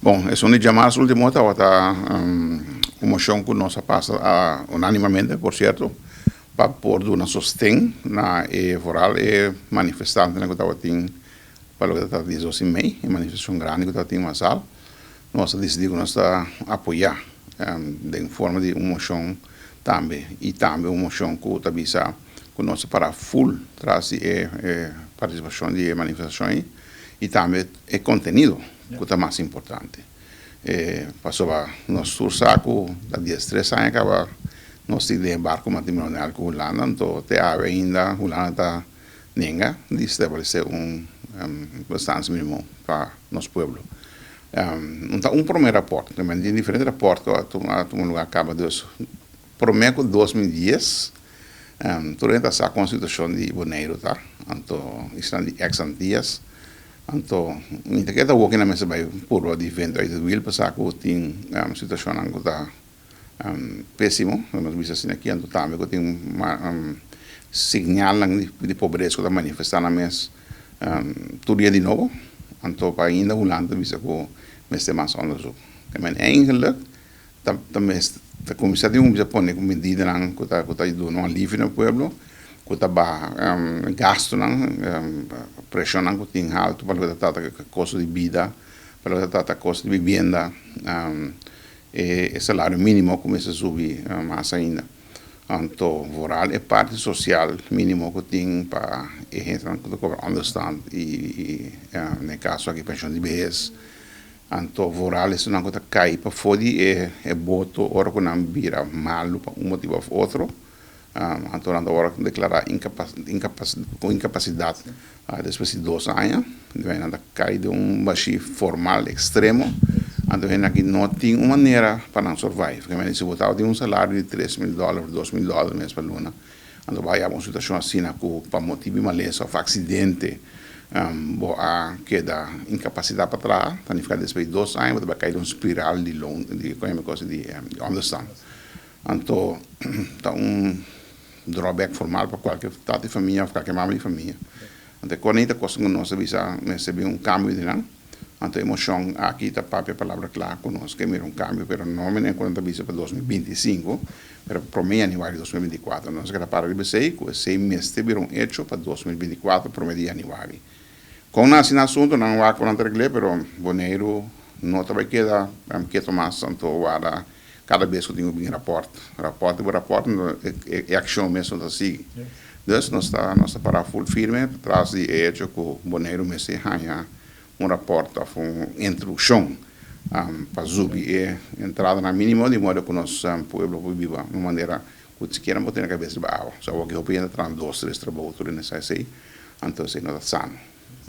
Bon, esun di djamas ultimo tabata un mocion cu nos a pasa unanimamente, por cierto, pa por duna sosten na e vooral e manifestantenan cu tabatin pa loke ta trata di 12 mei, e manifestacion grandi cu tabatin masal. Nos a dicidi cu nos ta apoya den forma di un mocion tambe y tambe un mocion cu ta bisa cu nos ta para full tras di e participacion di e manifestacion ey y tambe e contenido cu ta mas importante. Pasobra nos tur sa cu ta 13 aña caba nos tin den e barco matrimonial cu Hulanda, anto te awe ainda Hulanda ta nenga di stablece un bestaansminimum pa nos pueblo. No ta un prome raport, tin diferente raport cu a tuma lugar caba dus prome cu 2010 tur hende ta sa con situacion di Boneiru ta, anto isla di ex Antillas, anto mi ta keda woki na mester bay purba di vento uit het wiel pa sa cu tin situacionnan cu ta pesimo, nos bisa asina aki, anto tambe cu tin signalnan di pobresa cu ta manifesta nan mes tur dia di nobo, anto pa ainda Hulanda ta bisa cu mester mas onderzoek. Men eigenlijk ta ta mester ta cuminsa tin cuminsa pone cu medidanan cu ta cu ta duna un alivio na e pueblo, cu ta baha gastonan, precionan cu tin halto pa loke ta trata costo di bida, pa loke ta trata costo di vivienda, e salario minimo cu mester subi mas ainda. Anto vooral e parti social minimo cu tin pa e hendenan cu ta cobra onderstand y den e caso aki pensioen di behes. Anto vooral esunnan cu ta cay pafo di e boto ora cu nan bira malo pa un motibo of otro, anto nan ta worde declara cu incapacidad despues di 2 aña. Nan ta cay den un bashi formal extremo, anto hende aki no tin un manera pa nan survive. Kende si bo tabatin un salario di 3000 dollar of 2000 dollar mes pa luna, anto bo a yaba un situacion asina cu pa motibo di malesa of accidente bo a keda incapacita pa traha, ta nifica despues di 2 aña bo ta bay cay den un spiral di loon, di con yama e cosa di onderstand. Anto ta un drawback formal pa cualkier tata di famia of cualkier mama di famia. Anto e cona ta cosa cu nos a bisa mester bin un cambio di nan. Anto e mocion aki ta papia palabra cla cu nos ke mira un cambio, pero no menen cu nan ta bisa pa 2025, pero prome januari 2024. Nos a keda para riba esey cu esey mester bira un hecho pa 2024 prome di januari. Con nan haci nan asunto nan wak cu nan ta regle, pero Boneiru no ta bay keda keto mas, anto warda Kada bes ku tin ku bin rapòrt, rapòrt riba rapòrt, e akshon mes no ta sigui. Dus nos ta nos ta pará ful firme tras di e echo ku Boneiru mester haña un rapòrt òf un instrukshon pa subi e entradanan mínimo di modo ku nos pueblo por biba un manera ku sikiera no por tene kabes riba awa. So awor ki hopi hende ta traha dos, tres trabou tur e nesei, anto esei no ta sano.